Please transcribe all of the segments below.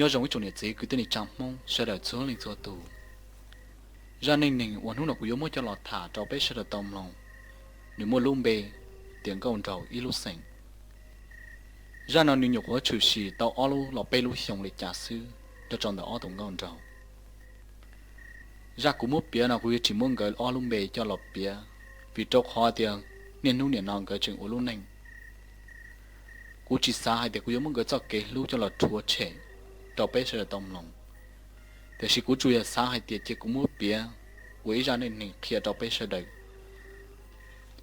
Nyob zoo ib tsoom niam txiv kwv tij neej tsa Hmoob sawv daws txhua leej txhua tus. Zaj neej neeg uas hnub no kuv yuav muab coj los tham rau peb sawv daws tau mloog, nws muaj lub npe tias Nkauj Nraug ib lub xeem. Zaj no nws nyuam qhuav tshwm sim tau ob lub los peb lub xyoo li cas xwb nyob rau ntawm ob tus nkauj nraug. Zaj kuv muab piav no kuv yuav tsis muab nkawd ob lub npe coj los piav, vim rau qhov tias niaj hnub nim no nkawd tseem ua lub neej. Kuv tsis xav hais tias kuv yuav muab nkawd txoj kev hlub coj los rhuav tshem rau peb sawv daws tau mloog, tiam sis kuv tsuas yog xav hais tias cia kuv muab piav ua ib zaj neej neeg qhia rau peb sawv daws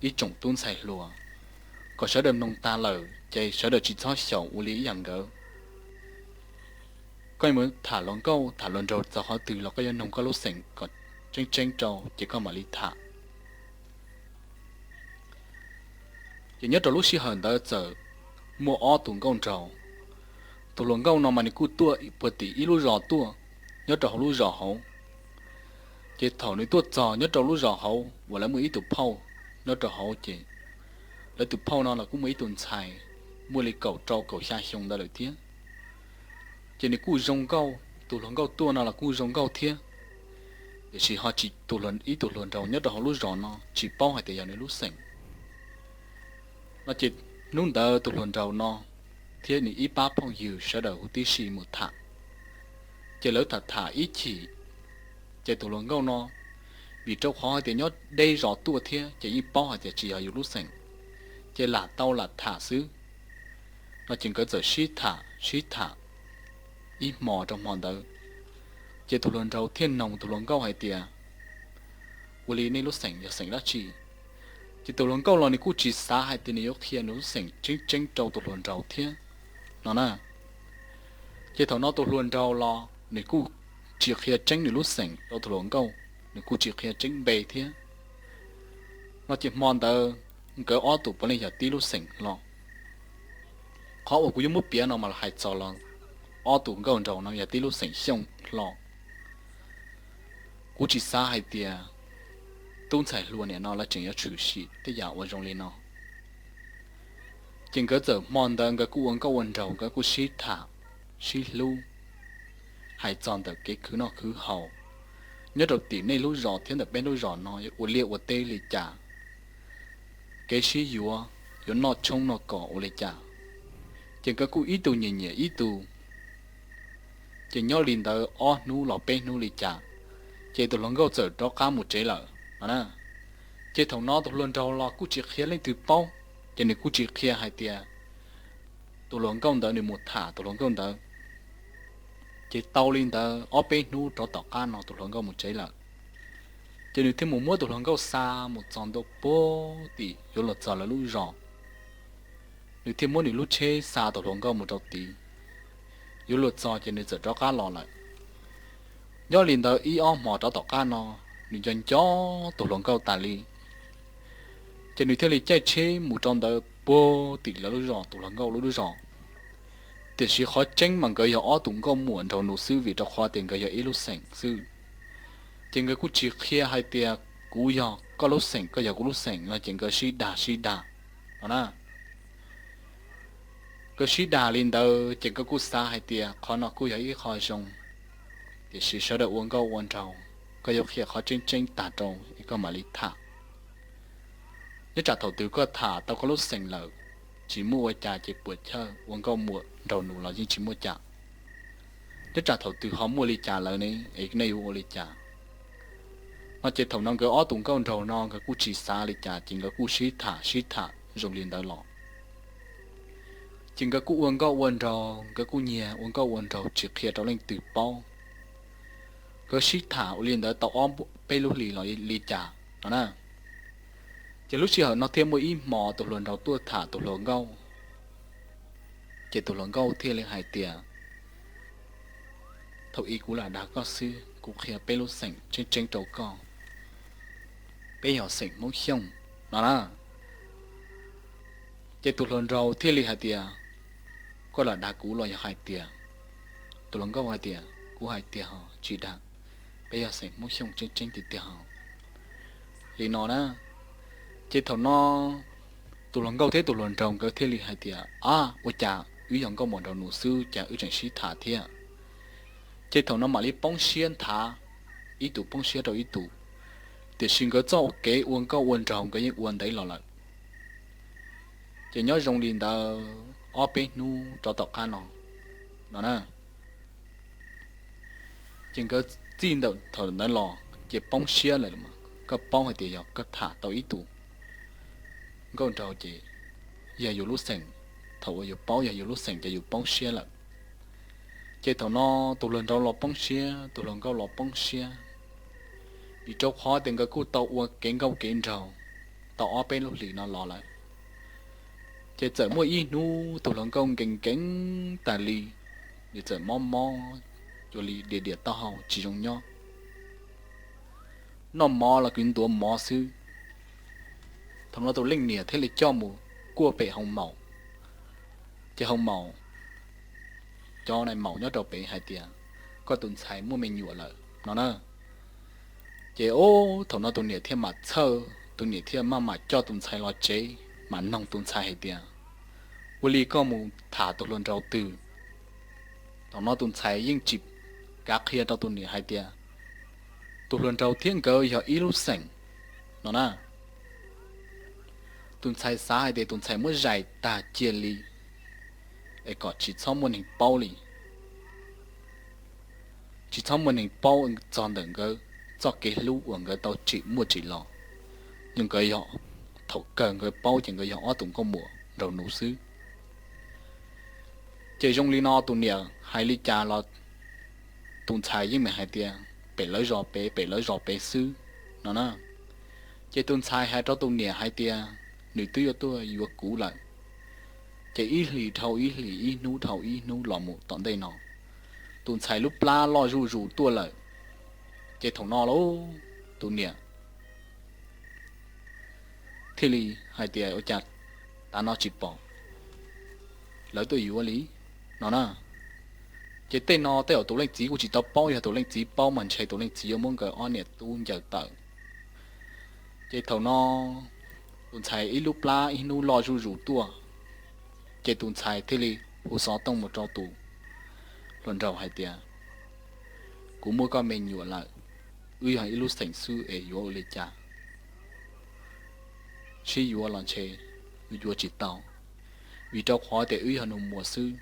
ib tsoom tub ntxhais hluas, kom sawv daws mloog tag lawm ces sawv daws tsis txhob xyaum ua li ib yam nkawd. Koj yuav mus tham hluas nkauj tham hluas nraug txog qhov twg los koj yuav noog koj lub xeem kom tseeb tseeb rau ces koj mam li tham. Ces nyob rau lub sij hawm ntawd txawm muaj ob tus nkauj nraug. Tus hluas nkauj no mas nws kuj tuaj puag tim ib lub zos tuaj, nyob rau hauv lub zos hauv. Ces thaum nws tuaj txog nyob rau lub zos hauv uas lawv muaj ib tug phauj nyob rau hauv ces lawv tus phauj no los kuj muaj ib tug ntxhais muaj li kaum rau kaum xya xyoo ntawd lawm thiab. Ces nws kuj zoo nkauj, tus hluas nkauj tuaj no los kuj zoo nkauj thiab, tiam sis ho tsis, ib tug hluas nraug nyob rau hauv lub zos no tsis paub hais tias yog nws lub xeem. No ces hnub ntawd tus hluas nraug no thiab nws ib pab phooj ywg sawv daws huv tib si mus tham. Ces lawv tham tham ib chim, ces tus hluas nkauj no, vim rau qhov hais tias nyob deb zos tuaj thiab ces yeej paub hais tias tsis yog yus lub xeem, ces lam tau lam tham xwb. No ces nkawd txawm sib tham sib tham ib hmos rau hmo ntawd, ces tus hluas nraug thiaj noog tus hluas nkauj hais tias, ua li nej lub xeem yog xeem dab tsi? Ces tus hluas nkauj los nws kuj tsis xav hais tias nws yuav qhia nws lub xeem tseeb tseeb rau tus hluas nraug thiab no na. Ces thaum no tus hluas nraug los nws kuj tsis qhia tseeb nws lub xeem rau tus hluas nkauj, nws kuj tsis qhia tseeb npe thiab. No ces hmo ntawd nkawd ob tus puav leej yog tib lub xeem hlo. Qhov uas kuv yuav muab piav no mas hais txog los ob tus nkauj nraug no yog tib lub xeem Xyooj hlo. Kuv tsis xav hais tias tub ntxhais hluas nim no lawv tseem yuav tshwm sim tej yam uas zoo li no. Ces nkawd txawm hmo ntawd nkawd kuj ua nkauj ua nraug, nkawd kuj sib tham sib hlub, hais txog ntawm kev khwv noj khwv haus nyob rau tim nej lub zos thiab ntawm peb lub zos no ua liaj ua teb li cas, kev sib yuav, yuav noj tshoob noj kos ua li cas. Ces nkawd kuj ib tug nyiam nyiam ib tug. Ces nyob li ntawd ob hnub los peb hnub li cas, ces tus hluas nkauj txawm rov qab mus tsev lawm no na. Ces thaum no tus hluas nraug los kuj tsis qhia leej twg paub, ces nws kuj tsis qhia hais tias tus hluas nkauj ntawd nws mus tham tus hluas nkauj ntawd. Ces tau li ntawd ob peb hnub rov tom qab no tus hluas nkauj mus tsev lawm. Ces nws thiaj mus muab tus hluas nkauj xa mus txog ntua puag tim yuav luag txog lawv lub zos. Nws thiaj muab nws lub tsheb xa tus hluas nkauj mus rau tid. Yuav luag txog ces nws txawm rov qab los lawm. Nyob li ntawd ib ob hmos rov tom qab no, nws nco nco tus hluas nkauj tas li. Ces nws thiaj li caij tsheb mus rau ntawd puag tim lawv lub zos, tus hluas nkauj lub lub zos. Tiam sis qhov tseeb mas nkawd yog ob tus nkauj muam nraug nus xwb vim rau qhov tias nkawd yog ib lub xeem xwb. Ces nkawd kuj tsis qhia hais tias kuv yog koj lub xeem, koj yog kuv lub xeem no ces nkawd sib dag sib dag no na. Nkawd sib dag li ntawd ces nkawd kuj xav hais tias qhov no kuj yog ib qho zoo, tiam sis sawv daws ua nkauj ua nraug, koj yuav qhia qhov tseeb tseeb tag rau es koj mam li tham. Nyob tsam thaum twg koj tham tau koj lub xeem lawm, tsis muaj ua cas ces puas chawj, ua nkauj muam nraug nus los yeej tsis muaj cas. Nyob tsam thaum twg ho muaj li cas lawm ne, es nej yuav ua li cas? No ces thaum no nkawd ob tus nkauj nraug no nkawd kuj tsis xav li cas ces nkawd kuj sib tham sib tham zoo li ntawd los. Ces nkawd kuj ua nkauj ua nraug, nkawd kuj nyiag ua nkauj ua nraug tsis qhia rau leej twg paub. Nkawd sib tham ua li ntawd tau ob peb lub hlis los li cas no na. Ces lub sij hawm no thiaj muaj ib hmo tus hluas nraug tuaj tham tus hluas nkauj. Ces tus hluas nkauj thiaj li hais tias, thaum ub kuv lam dag koj xwb, kuv qhia peb lub xeem tseeb tseeb rau koj, peb yog xeem Hmoob Xyooj no na. Ces tus hluas nraug thiaj li hais tias, koj lam dag kuv los yog hais tias? Tus hluas nkauj hais tias, kuv hais tiag ho tsis dag, peb yog xeem Hmoob Xyooj tseeb tseeb tiag tiag ho. Li no na. Ces thaum no tus hluas nkauj thiab tus hluas nraug nkawd thiaj li hais tias, ab, ua cas wb yog nkauj muam nraug nus xwb cas wb tseem sib tham thiab? Ces thaum no mam li poob siab nthav, ib tus poob siab rau ib tus, tiam sis nkawd txoj kev ua nkauj ua nraug nkawd yeej ua ntev los lawm. Ces nyob zoo li ntawd ob peb hnub rov tom qab no, no na, ces nkawd txij ntawm thaum ntawd los ces poob siab lawm. Koj paub hais tias yog koj tham tau ib tus nkauj nraug ces yog yus lub xeem, thaum uas yus paub yog yus lub xeem ces yus poob siab lawm. Ces thaum no tus hluas nraug los poob siab, tus hluas nkauj los poob siab, vim rau qhov tias nkawd kuj tau ua kev nkauj kev nraug tau ob peb lub hlis no los lawm. Ces txawm muaj ib hnub tus hluas nkauj nkees nkees tas li, nws txawm mob mob, ua li diam diam taub hau tsis zoo nyob, noj mov los kwv ntuav mov xwb. Thaum no tus leej niam thiaj li coj mus kuaj pem hoo maum, ces hoo maum, cov nai maum nyob rau pem hais tias, koj tus ntxhais muaj me nyuam lawm no na. Ces o, thaum no tus niam thiaj mam txhawj, tus niam thiaj maj mam coj tus ntxhais los tsev, mam noog tus ntxhais hais tias, ua li koj mus tham tus hluas nraug twg? Thaum no tus ntxhais yeej tsis kav qhia rau tus niam hais tias tus hluas nraug thiab nkawd yog ib lub xeem no na. Tus ntxhais xav hais tias tus ntxhais muab zais tag cia li es kom tsis txhob muaj neeg paub li, tsis txhob muaj neeg paub txog ntawm nkawd txoj kev hlub uas nkawd tau tsim muaj tsim los. Yog nkawd yog, thaum kawg nkawd paub ces nkawd yog ob tug nkauj muam nraug nus xwb. Ces zoo li no tus niam hais li cas los tus ntxhais yeej meem hais tias pem lawv zos pem, pem lawv zos pem xwb no na. Ces tus ntxhais hais rau tus niam hais tias nws twb yuav tuaj yuav kuv lawm. Ces ib hlis dhau ib hlis, ib hnub dhau ib hnub los mus tom ntej no, tus ntxhais lub plab loj zuj zus tuaj lawm. Ces thaum no lauj, tus niam thiaj li hais tias ua cas tav no tsis pom lawv tuaj yuav li no na. Ces tej no tej zaum tus leej txiv kuj tsis tau paub, yog tus leej txiv paub mas ntshe tus leej txiv yuav muab nkawd ob niam tub ncaws tawm. Ces thaum no tus ntxhais ib lub plab ib hnub loj zuj zus tuaj, ces tus ntxhais thiaj li hu xov tooj mus rau tus hluas nraug hais tias, kuv muaj koj me nyuam lawm, wb yog ib lub xeem xwb es yuav ua li cas? Sib yuav los ntshe yuav tsis tau, vim rau qhov tias wb yog nus muag xwb,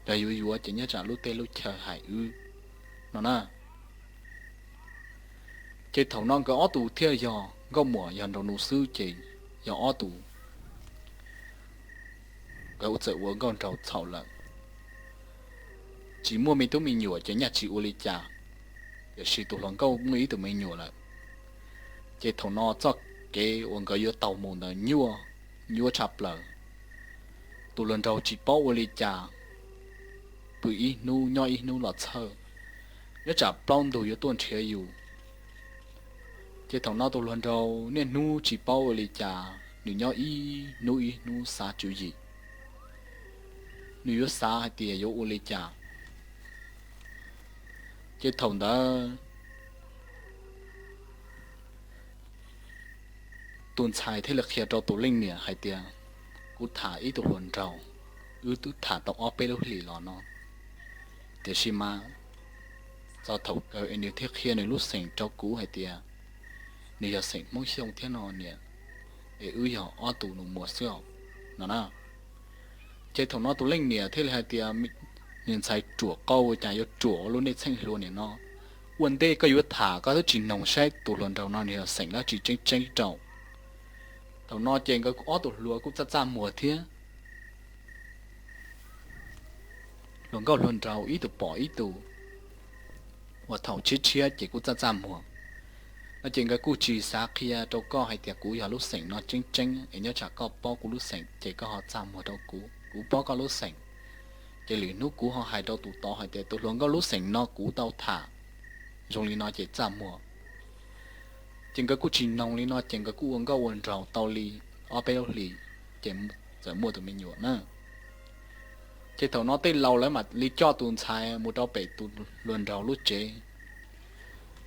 yog yuav yuav ces nyob tsam lub teb lub chaw hais wb no na. Ces thaum no nkawd ob tug thiaj yog nkauj muam yog nraug nus xwb ces yog ob tug nkawd txawm ua nkauj nraug txhaum lawm. Tsis muaj me tub me nyuam ces nyaj tsis ua li cas, tiam sis tus hluas nkauj muaj ib tug me nyuam lawm. Ces thaum no txoj kev uas nkawd yuav tau mus ntawd nyuaj, nyuaj tshaj plaws. Tus hluas nraug tsis paub ua li cas, pw ib hnub nyob ib hnub los txhawj, nyob tsam plaub ntug yuav tuaj nrhiav yus. Ces thaum no tus hluas nraug niaj hnub tsis paub ua li cas, nws nyob ib hnub ib hnub xav tswv yim, nws yuav xav hais tias yuav ua li cas. Ces thaum ntawd tus ntxhais thiaj li qhia rau tus leej niam hais tias, kuv tham ib tug hluas nraug, wb twb tham tau ob peb lub hlis los no, tiam sis mas txog thaum kawg es nws thiaj qhia nws lub xeem rau kuv hais tias nws yog xeem Hmoob Xyooj thiab no niam, es wb yog ob tug nus muag xwb no na. Ces thaum no tus leej niam thiaj li hais tias, niag ntxhais ruam qau cas yuav ruam lub nej txheej hluas niam no, ua ntej koj yuav tham koj twb tsis noog saib tus hluas nraug no nws yog xeem dab tsi tseeb tseeb rau. Thaum no ces nkawd ob tug hluas kuj txaj txaj muag thiab. Hluas nkauj hluas nraug ib tug pom ib tug, uas thaum tshiab tshiab ces kuj txaj txaj muag no ces nkawd kuj tsis xav qhia rau koj hais tias kuv yog lub xeem no tseeb tseeb es nyob tsam koj paub kuv lub xeem ces koj ho txaj muag rau kuv, kuv paub koj lub xeem. Ces lwm hnub kuv ho hais rau tus tod hais tias tus hluas nkauj lub xeem no kuv tau tham zoo li no ces txaj muag. Ces nkawd kuj tsis noog li no ces nkawd kuj ua nkauj ua nraug tau li ob peb lub hlis ces txawm muaj tus me nyuam na. Ces thaum no tej laus lawv mam li coj tus ntxhais mus rau pem tus hluas nraug lub tsev.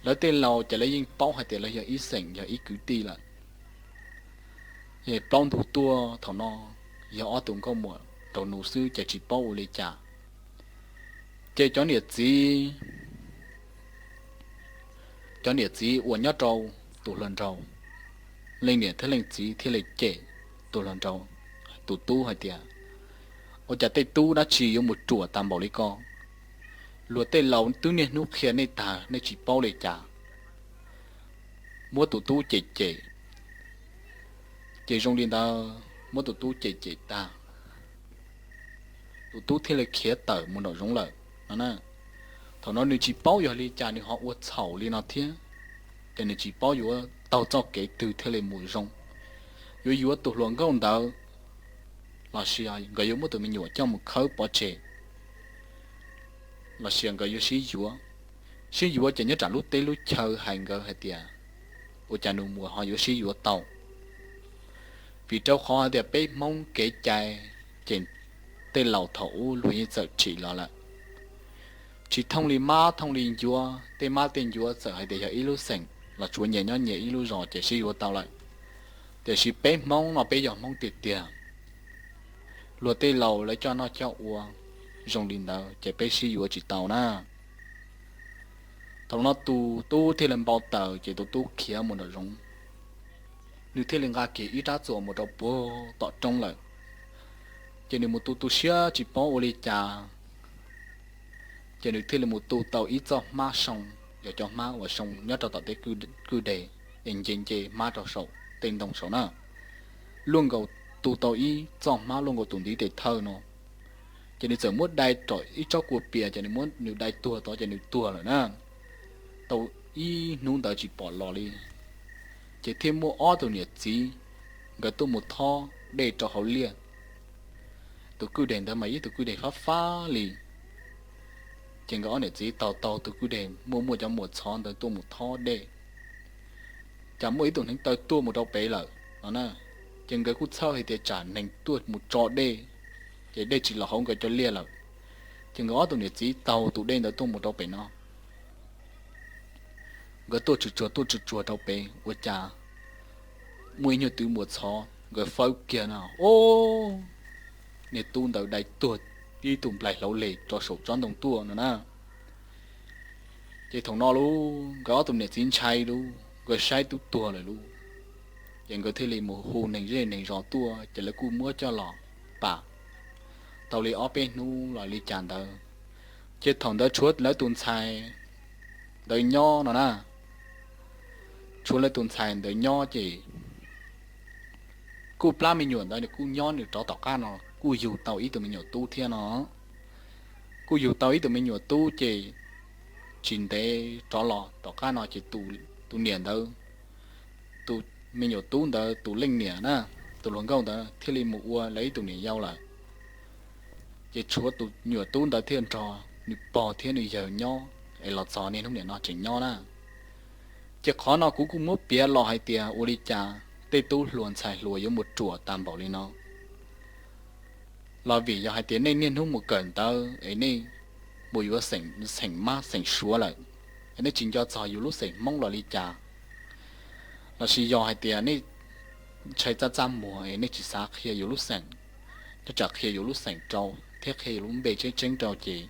Lawv tej laus ces lawv yeej paub hais tias lawv yog ib xeem yog ib kwv tij lawm. Plaub ntug tuaj thaum no yog ob tug nkauj muam nraug nus xwb ces tsis paub ua li cas. Ces cov niam txiv, cov niam txiv uas nyob rau tus hluas nraug, leej niam thiab leej txiv thiaj li cem tus hluas nraug, tus tub hais tias, ua cas tej tub dab tsi yuav mus ruam tas npaum li ko? Luag tej laus twb niaj hnub qhia nej tag nej tsis paub li cas, muab tus tub cem cem. Ces zoo li ntawd muab tus tub cem cem tag, tus tub thiaj li khiav tawm mus nraum zoov lawm no na. Thaum no nws tsis paub yog li cas nws ho ua txhaum li no thiab, ces nws tsis paub yuav taug txoj kev twg thiaj li mus zoo, yuav yuav tus hluas nkauj ntawd los sis nkawd yuav muab tus me nyuam coj mus khawb pov tseg los sis nkawd yuav sib yuav. Sib yuav ces nyob tsam lub teb lub chaw hais nkawd hais tias, ua cas nws mus ho yuav sib yuav tau? Vim rau qhov hais tias peb Hmoob kev cai ces tej laus thaum ub luag yeej txawm tsim los lawm, tsis thooj li mab thooj li ncuab, tej mab tej ncuab txawm hais tias yog ib lub xeem los tsuav nyias nyob nyias ib lub zos ces sib yuav tau lawm. Tiam sis peb Hmoob no peb yog Hmoob tiag tiag, luag tej laus lawv coj noj coj ua zoo li ntawd ces peb sib yuav tsis tau na. Thaum no tus tub thiaj li npau taws ces tus tub khiav mus nraum zoov, nws thiaj li nqa kiag ib rab txuas mus rau puag tom roob lawm. Ces nws mus tu tu siab tsis paub ua li cas, ces nws thiaj li mus tu tau ib txoj hmab soo, yog cov hmab uas soo nyob rau tom tej kwj deg, es nce nce hmab rau saum tej ntoo saum na. Luaj nkaus, tu tau ib txoj hmab luaj nkaus tus ntiv tes thawj no, ces nws txawm muab dai rau ib tsob kua pias ces nws muab nws dai tuag tod ces nws tuag lawm na. Tau ib hnub ntawd tsis pom los li, ces thiaj muaj ob tug niam txiv, nkawd tuaj mus thob dej rau hauv liaj. Tus kwj deg ntawd mas ib tug kwj deg fab fab li, ces nkawd ob niam txiv taug taug tus kwj deg muaj muaj cov muas txhov ntawd tuaj mus thob dej, cas muaj ib tug hneev taw tuaj mus rau pem lawm no na. Ces nkawd kuj txhawj hais tias tsam hneev tuaj mus tso dej, ces dej tsis los hauv nkawd cov liaj lawm. Ces nkawd ob tug niam txiv taug tus dej ntawd tuaj mus rau pem no, nkawd tuaj tsuag tsuag tuaj tsuag tsuag rau pem ua cas muaj ib nyuag twv muas txhov nkawd fawb kiag no, o, niag tub ntawd dai tuag ib tug nplaig hlauv leg rau saum tsob ntoo tuaj no na. Ces thaum no lub nkawd ob tug niam txiv ntshai lub, nkawd saib tub tuag lawm lub, ces nkawd thiaj li mus hu neeg zej neeg zos tuaj ces lawv kuj muab coj los pam tau li ob peb hnub los li cas ntawd. Ces thaum ntawd tshuav lawv tus ntxhais ntawd nyob no na, tshuav lawv tus ntxhais ntawd nyob ces kuj plab me nyuam ntawd nws kuj nyob nws rov tom qab no kuj yug tau ib tug me nyuam tub thiab no. Kuj yug tau ib tug me nyuam tub ces tsis ntev rov los tom qab no ces tus niam ntawd, tus me nyuam tub ntawd tus leej niam na, tus hluas nkauj ntawd thiaj li mus ua lawv ib tug niam yau lawm. Ces tshuav tus nyuam tub ntawd thiaj nrog nws pog thiab nws yawg nyob es los txog niaj hnub niam no tseem nyob na. Ces qhov no kuv kuj muab piav los hais tias ua li cas tej tub hluas ntxhais hluas yuav mus ruam tas npaum li no. Los vim yog hais tias nej niaj hnub mus kawm ntawv es nej mus yuav xeem mab xeem suav lawm, es nej tsis nco txog yus lub xeem Hmoob los li cas, lossis yog hais tias nej ntshai txaj txaj muag es nej tsis xav qhia yus lub xeem, nyob tsam qhia yus lub xeem rau thiab qhia yus lub npe tseeb tseeb rau ces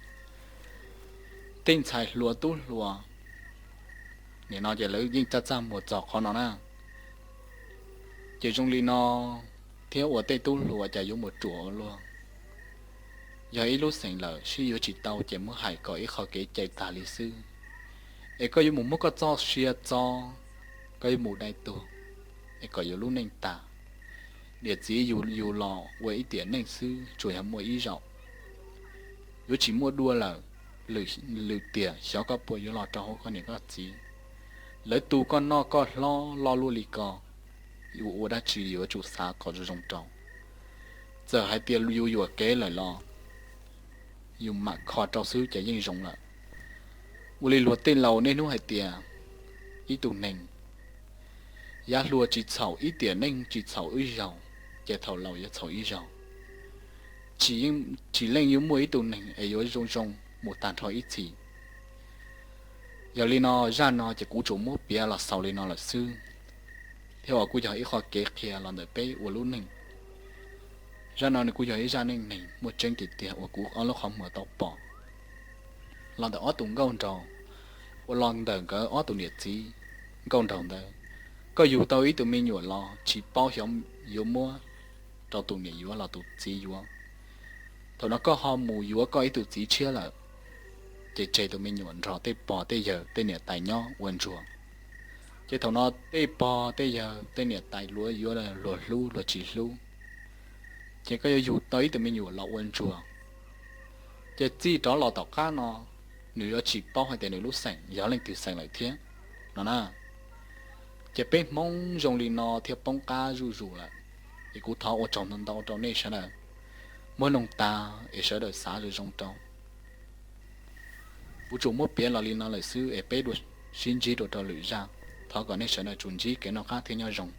tej ntxhais hluas tub hluas nim no ces lawv yeej txaj txaj muag txog qhov no na. Ces zoo li no thiab ua tej tub hluas cas yuav mus ruam ua luaj. Yog ib lub xeem lawm sib yuav tsis tau ces muab hais kom ib qho kev cai tag li xwb. Es koj yuav mus muab koj txoj sia txo, koj yuav mus dai tuag, es kom yus lub neej tas. Niam txiv yus yus los ua ib tiam neej xwb tsuas yog muaj ib zaug, yuav tsis muaj dua lawm. Lwm tiam xyov koj puas yuav los rau hauv koj niam koj txiv, lawv tu koj noj koj hlob loj luaj li ko, yus ua dab tsi yuav tsum xav kom zoo zoo rau. Txawm hais tias yus yuam kev lawm los yus mam kho rau xwb ces yeej zoo lawm. Ua li luag tej laus niaj hnub hais tias ib tug neeg yav hluas tsis txhaum ib tiam neej tsis txhaum ib zaug, ces thaum laus yuav txhaum ib zaug. Tsis leej yuav muaj ib tug neeg es yuav zoo zoo mus tag nrho ib txhis. Yog li no zaj no ces kuv tsuas muab piav los xaus li no lawm xwb, thiab uas kuj yog ib qho kev qhia los ntawm peb ua lub neej. Zaj no nws kuj yog ib zaj neej neeg muaj tseeb tiag tiag uas kuv ob lub qhov muag tau pom. los ntawm ob tug nkauj nraug, uas los ntawm nkawd ob tug niam txiv nkauj nraug ntawd. Koj yug tau ib tug me nyuam los tsis paub xyov yuav muab rau tus niam yuav los tus txiv yuav. Thaum no koj ho mus yuav koj ib tug txiv tshiab lawm, ces tseg tus me nyuam nrog tej pog tej yawg tej niam tais nyob ua ntsuag. Ces thaum no tej pog tej yawg tej niam tais luag yuav luag hlub luag tsis hlub, ces koj yuav yug tau ib tug me nyuam los ua ntsuag. Ces txij rov los tom qab no, nws yuav tsis paub hais tias nws lub xeem yog leej twg xeem lawm thiab no na. Ces peb Hmoob zoo li no thiaj poob qab zuj zus lawm. Es kuv thov ua tsaug ntau ntau rau nej sawv daws, muab noog tas es sawv daws xav zoo zoo rau. Kuv tsuas muab piav los li no lawm xwb es peb dua sib ntsib dua rau lwm zaj. Thov kom nej sawv daws tsuas ntsib kev noj qab thiab nyob zoo.